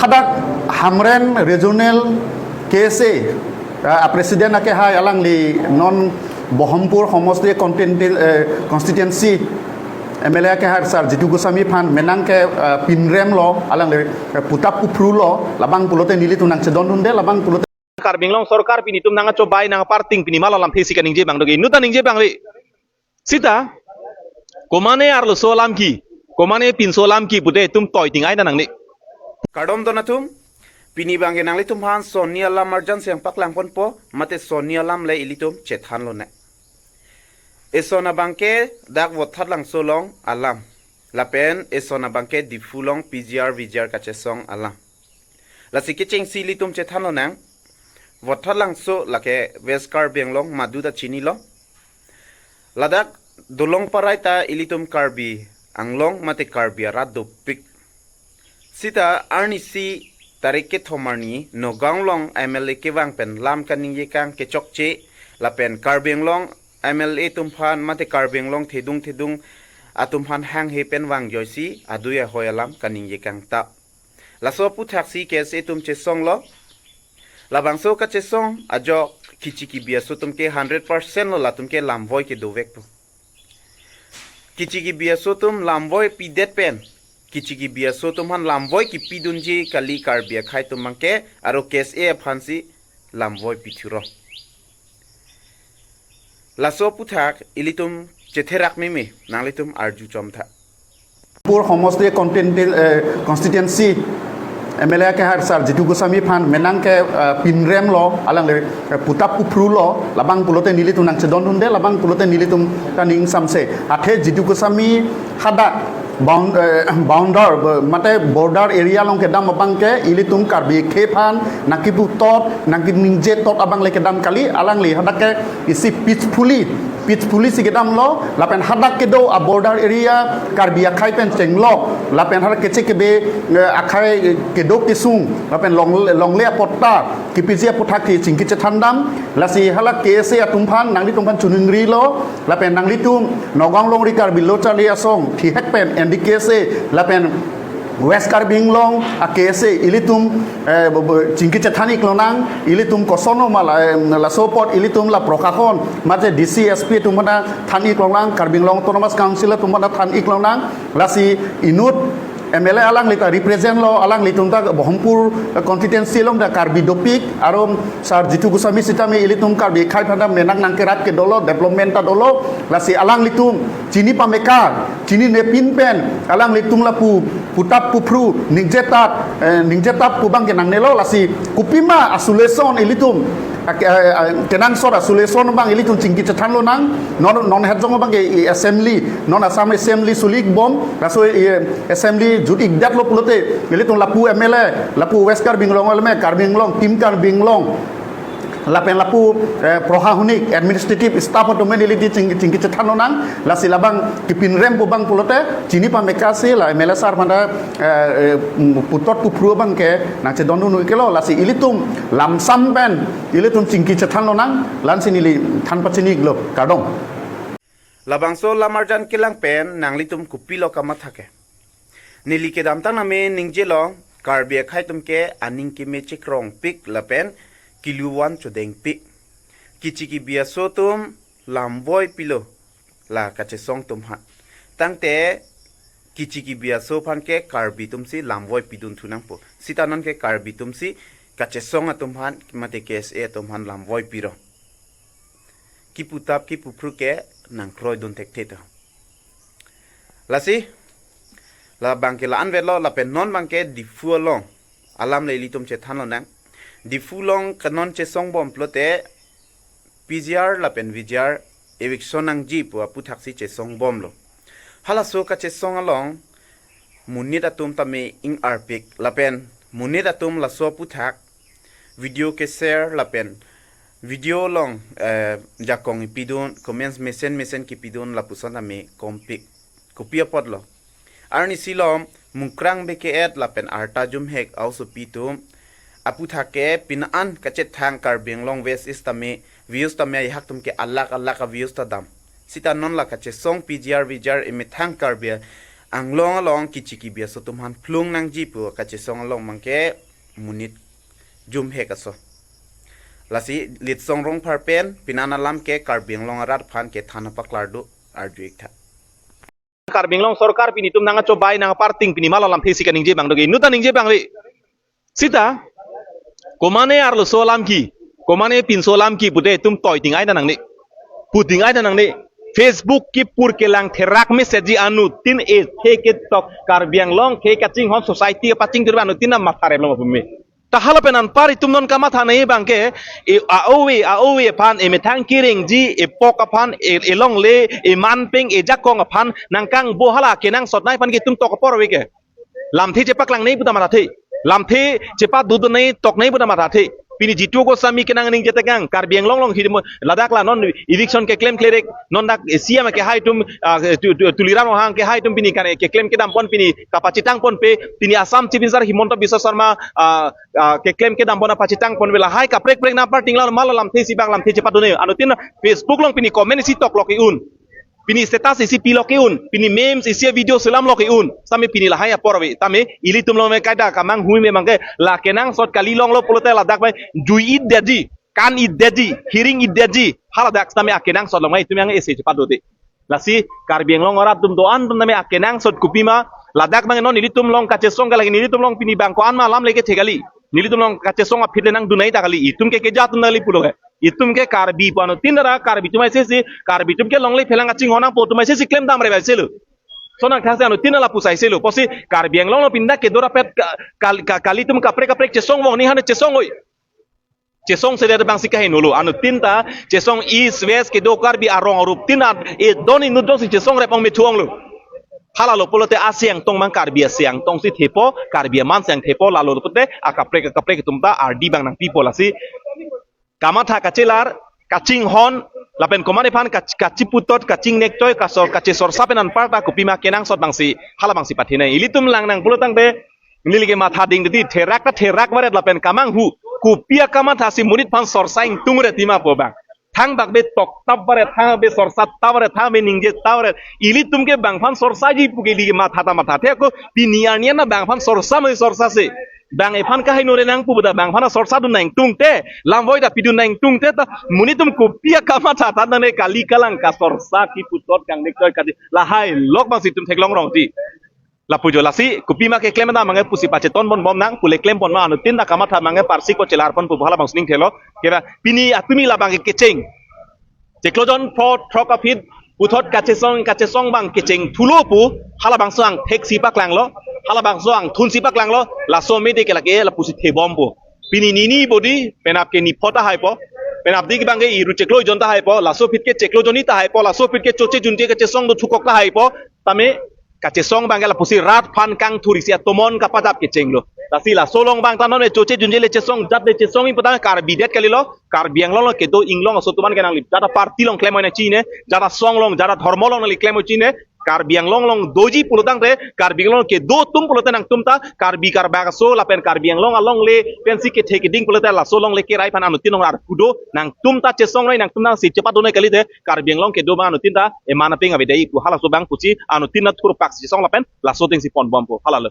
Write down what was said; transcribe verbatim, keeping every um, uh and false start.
Dak Hamren Regional K S A, ah, President ake hai alangli non Bohompur Homosti Contin-, eh, Constituency M L A ake hai Sar Jitu Goswami aphan menang ke, ah, pinrem lo, alangli, eh, putap puphru lo, labang pulote nelitum nangchedondunde, labang pulote Karbi Anglong Sorkar pini itum nangchobai nangparting pini mala lamthe si kaningje abang dogi. Inut ta ningje abang ave. Sita, komane arloso alam ke, komane pinso alam ke pute itum toi ting-ai ta nangne. Kardom don atum, pini abangke nanglitum aphan sonni alam arjan si nangpaklang ponpo, mate sonni alam le ilitum chethan lonang. Eson abangke dak Vothatlangso along alam. Lapen eson abangke Diphu along P G R V G R kachesong alam. Lasi kechengsi ilitum chethan lonang. Vothatlangso lake West Karbi Anglong madu ta chinilo. Ladak dolong parai ta ilitum Karbi Anglong mate Karbi arat dopik. Sita arnisi tarik kethom arni Nagaon along M L A kevang pen lam kaningje kang kechokche lapen Karbi Anglong M L A atum aphan mate Karbi Anglong thedung thedung atum aphan hanghe pen vangjoisi adui ahoi alam kaningje kang ta. Laso aputhaksi K S A atum chesonglo. Labangso kachesong ajok kichi kibi aso atum ke hundred percent lo, latum ke lamvoi kedovekpo. Kichi kibi aso atum lamvoi pidet pen, kichi kibi aso atum aphan lamvoi kipidunji kali Karbi akhei atum abangke aro K S A aphansi lamvoi pithuro. Laso aputhak ilitum chetherak meme, nanglitum arju chomtha. Pur Homosti Contin-, eh, Constituency M L A ake hai Sar Jitu Goswami aphan menang ke, eh, pinrem lo, alangli, eh, putap puphru lo, labang pulote nelitum nangchedondunde, labang pulote nelitum ta ning samse. Athe Jitu Goswami hadak bound-, eh, boundar, eh, mate border area along kedam abangke ilitum Karbi akhei aphan nangkipu tot, nangkiningje tot abang le kedam kali, alangli hadak ke isi peacefully, peacefully si kedamlo, lapen hadak kedo a-border area Karbi akhei pen chenglok, lapen hadak keche kebe, eh, akhei kedo kesung, lapen long, longle apotta kipiji aputhak ke chingki chethandam, lasi hala K S A atum aphan, nanglitum aphan choningrilo, lapen nanglitum Nagaon alongri Karbi Lo Charli Asong thihek pen N D K S A lapen West Karbi Anglong a K S A ilitum, eh, bo-, bo-, chingki chethan-ik lonang, ilitum koson ma la, eh, laso apot ilitum la prokhahon, mate D C S P atum aphan than-ik lonang, Karbi Anglong Autonomous Council atum aphan than-ik lonang, lasi inut M L A alangli ta represent lo, alanglitum ta Bohompur, eh, constituency along ta Karbi dopik, aro Sar Jitu Goswami sitame ilitum Karbi akhei aphan ta menang nangkerap ke dolo, development ta dolo, lasi alanglitum chini pameka, chinine pin pen, alanglitum lapu putap puphru, ningje tat, eh, ningje tat pu abangke nangnelo, lasi kopima a-solution ilitum, eh, eh, kenangsot a-solution abang ilitum chingki chethan lonang, non, non het jong abangke assembly, non Assam Assembly sulik bom, laso, eh, assembly jut-ikdetlo pulote, ilitum lapu M L A, lapu West Karbi Anglong M L A, Karbi Anglong, Team Karbi Anglong, lapen lapu, eh, prohahonik administrative staff atum pen ilitum ching-, chingki chethan lonang, lasi labang kipinrem pu abang pulote, chini pameka si la M L A sar aphan ta, eh, eh, putot puphru abangke nangchedondun-ik-iklo, lasi ilitum lamsam pen ilitum chingki chethan lonang, la-ansi neli than pachini-iklo, kardom. Labangso alam arjan kelang pen nanglitum kopilo kamatha ke. Neli kedamtang name ningjelo, Karbi akhei atum ke aning keme chekrongpik lapen kilu van chodengpik. Kichi kibi aso atum lamvoi pilo la kachesong atum aphan. Tangte kichi kibi aso aphan ke Karbi atumsi lamvoi pidunthu nangpo. Sita non ke Karbi atumsi kachesong atum aphan mate K S A atum aphan lamvoi piro. Kiputap kipuphru ke nangkroidun thekthe to. Lasi, labangke la-an vetlo lapen non abangke Diphu along alam le ilitum chethan lonang. Diphu along ke non chesong bom pulote P G R lapen V G R eviction nangji pu aputhaksi chesong bomlo. Halaso kachesong along monit atum tame ing-arpik lapen monit atum laso aputhak video ke-share lapen video along, eh, jakong ipidun, comments mesen mesen kipidun lapuson tame kompik. Kopi apotlo? Arnisi along Mukrang B K et lapen arta jumhek a-osopi atum aputhak ke pini an kachethang Karbi Anglong West East tame views tame ahak atum ke alakh alakh a-views ta dam. Sita non la kachesong P G R V G R emethang Karbi anglong along kichi kibi aso atum aphan phlung nangji pu kachesong along abangke monit jumhek aso. Lasi Litsong Rongphar pen pinan alam ke Karbi Anglong arat aphan kethan apaklar do, arju ik tha. Karbi Anglong sorkar pini itum nangchobai nangparting pini mala lamthe si kaningje abang do ke, inut ta ningje abang ave. Sita, komane arloso alam ke, komane pinso alam ke pute itum toi ting ai ta nangne. Pu ting ai ta nangne. Facebook kepur kelang therak message ji anuttin ethe ketok Karbi Anglong ke kachinghon society kepachingthur anuttin na matha rem lo ma pu me. Ta hala pen anpar itum non kamatha nangji abang ke, e, a-ove, a-ove aphan, emethang kerengji, epok aphan, e, elongle, eman peng, ejakong aphan, nangkangbo hala kenangsot nangji aphan ke itum tok apor ave ke. Lamthe chepaklang nangji pu ta mathathe. Lamthe chepadodun nangji, tok nangji pu ta mathathe. Pini Jitu Goswami kenang ningje tekang, Karbi Anglong along hidimo, ladak la non eviction keklem klerek, non dak, eh, C M kehai atum, ah, tu, tu, Tuliram Ronghang kehai atum pini kan, eh, keklem kedam pon pini kapachitang ponpe, pini Assam Chief Minister Himanta Biswa Sarma, ah, ah, keklem kedam pon apachitang ponpe lahai kaprek prek nangparting la mala lamthe si abang lamthe chepadun nangji. Anuttin Facebook along pini comment isi tok lo ke-un. Pini status isi pilo ke-un, pini memes isi video selam lo ke-un, sami pini lahai apor ave, tame ilitum along me kaida kamanghu me abang ke, la kenangsot kali longlo pulote ladak bai jui-i detji, kan-i detji, hiring-i detji, haladak tame akenangsot along bai itum yang ese chepadote. Lasi Karbi Anglong arat atum do-an atum tame akenangsot kopima, ladak abang non ilitum along kachesong ke lake nelitum along pini abang ko-an ma alam leke the kali, nelitum along kachesong aphi le nangdun nangji ta kali, itum ke keja atum ta kali pulo ke. Itum ke Karbi pu anuttin ra, Karbi atum aise si, Karbi atum ke longle phelang kachinghon nangpo atum aise si klem dam re bai selo. Sonang thang si anuttin lapu sai selo. Pusi Karbi Anglong along pinda kedo rapet ka-, kal-, ka-, kali atum kaprek kaprek chesong vong ni hane chesong oi. Chesong sedet abang si kaheno lo. Anuttin ta chesong East West kedo Karbi arong arup tin a, e don inut dong si chesong rep ong me thu ong lo. Hala lo pulote asiang tong abang Karbi asiang tong si thepo, Karbi aman siang thepo, lalo pulote akaprek akaprek atum ta ardi abang nangpipo lasi. Kamatha kachelar, kachinghon, lapen komane aphan kach-, kachiputot, kachingnek choi, kasor, kachesorsa pen anparta kopima kenangsot abang si, hala abang si pathinai. Ilitum lang nang pulo tangte, neli ke matha ding titi, therak ta therak varet lapen kamanghu, kopi akamatha si monit aphan sorsa ingtung ret tima pu abang. Thangbak be tok tap varet, thangbak be sorsa tap varet, thangbak be ningje tap varet. Ilitum ke bang aphan sorsaji pu ke ili ke matha ta mathathe ako, pini arni an na bang aphan sorsa me sorsa se. Bang ephan kahai nore nangpu pu ta bang aphan sorsadun nangtungte, lamvoi ta pidun nangtungte ta, monit atum kopi akamatha ta nane kali kalang kasorsa kiputot kangnek choi kadi lahai lok abang si itum theklong rong ti. Lapu jo lasi, kopima keklem ta abang ke pusi pacheton ponbom nang, pule klem pon ma anuttin ta kamatha abang ke parsi ko chelar pon pu hala abang si ning thelo, kera pini atumi labang ke kecheng. Chiklo jon pho throk aphi puthot kachesong, kachesong abang kecheng thulo pu, hala abangso angthek si paklanglo, hala abangso angthun si paklanglo, laso mede ke lake lapusi thebom pu. Pini nini bodi, penap ke ni pho ta haipo, penap dik abang ke iru chiklo jon ta haipo, laso aphi ke chiklo jon ni ta haipo, laso aphi ke choche junche kachesong do thukok ta haipo, tame kachesong abang ke lapusi rat aphan kangthur isi atomon kapajap kechenglo. Lasi laso along abang ta non me choche junche le chesong jat le chesong ing pu ta Karbi det kalilo, Karbi Anglong along kedo inglong aso atum an ke nanglip jat aparty along klem oi nangji ne, jat asong along, jat adhormo along nangli klem oi nangji ne, Karbi Anglong along doji pulo tangte, Karbi Anglong along kedo atum pulote nangtum ta, Karbi Karbak aso, lapen Karbi Anglong alongle, pensi kethe keding pulote laso alongle kerai aphan anuttin along arpu do, nangtum ta chesong noi, nangtum nang si chepadun noi kalite, Karbi Anglong kedo abang anuttin ta, eman apeng avedai pu halaso abang pusi, anuttin ta thurpak si chesong lapen, laso ateng si ponbom pu, halalo.